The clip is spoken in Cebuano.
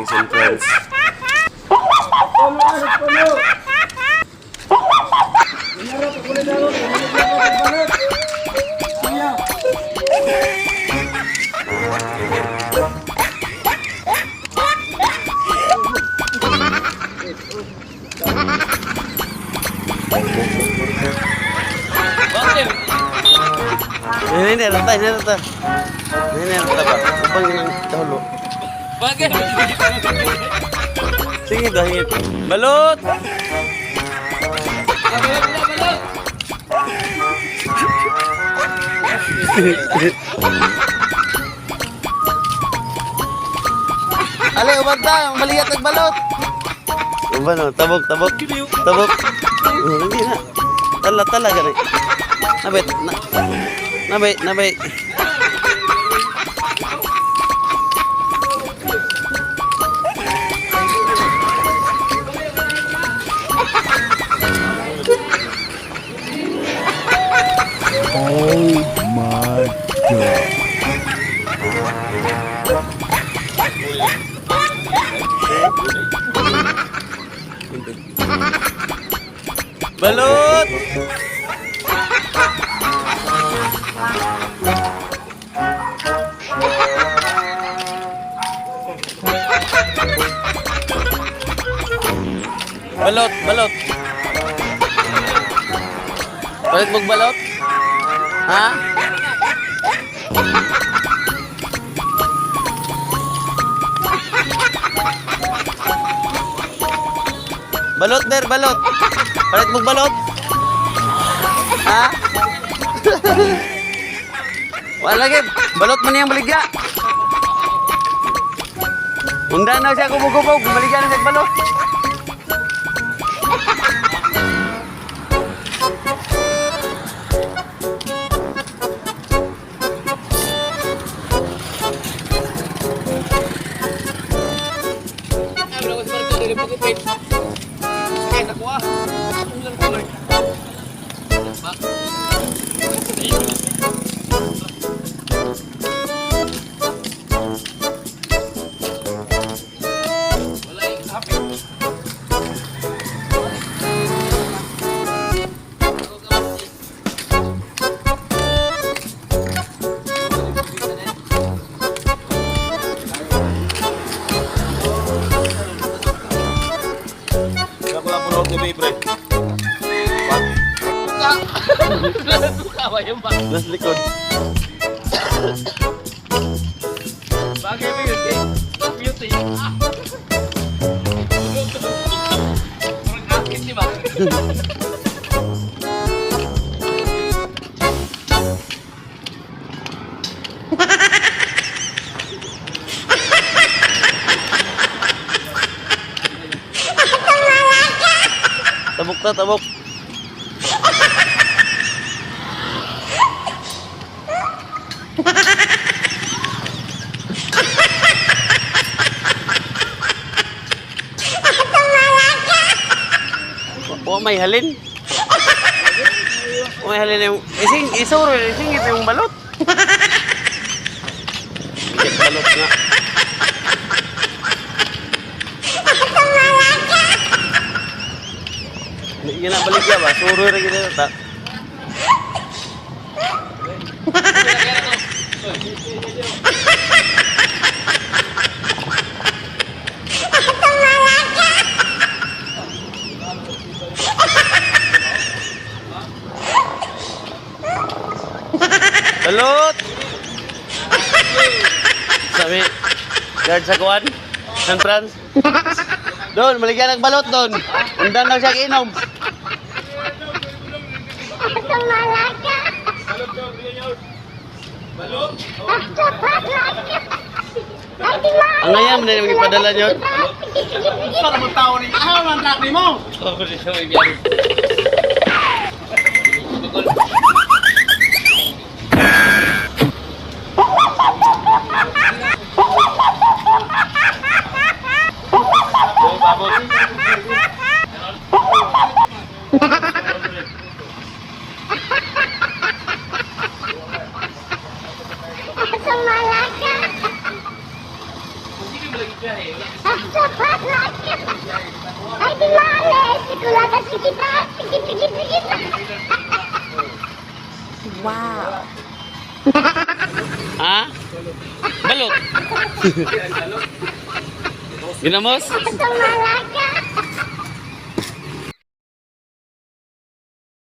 galing St. Franz. Ini ini rata, ini rata. Ini rata ba? Upang yun ang kahulo. Bagay. Sige, dahil. Balot! Ale, uban ta, maliyat ang balot. Uban oh, tabok, tabok. Tabok. Oh, hindi na. Tala, tala gani. Nabay, na, nabay, nabay. Oh my God. Balot! Balot, balot. Balot mong balot? Ha? Balot, der, balot. Palit mong balot. Ha? Wala lagi. Balot man niyang baligya. Unda na siya kumugubog. Baligya na siya balot. Ako lang puno gabi, pre. Nas likod. Bagay mo yun, eh. Beauty. Ah. Parang akit, di ba? Tabok ta, tabok. Wa may halin. Wa may halin yung ising isuro ising ito yung balot. Bigat balot nga. Hindi na balik ya ba? Suro ra gid ta. Balot! Sabi, guard sa kuwan, San Franz. Doon, maligyan ng balot doon. Undan daw siya inom. Ang ngayon, na yung ipadala niyo. Para mo tao ni Ah, man truck ni mo. Pigit, pigit, pigit, pigit. Wow. Ha? Balot. Ginamos? Itong malaga.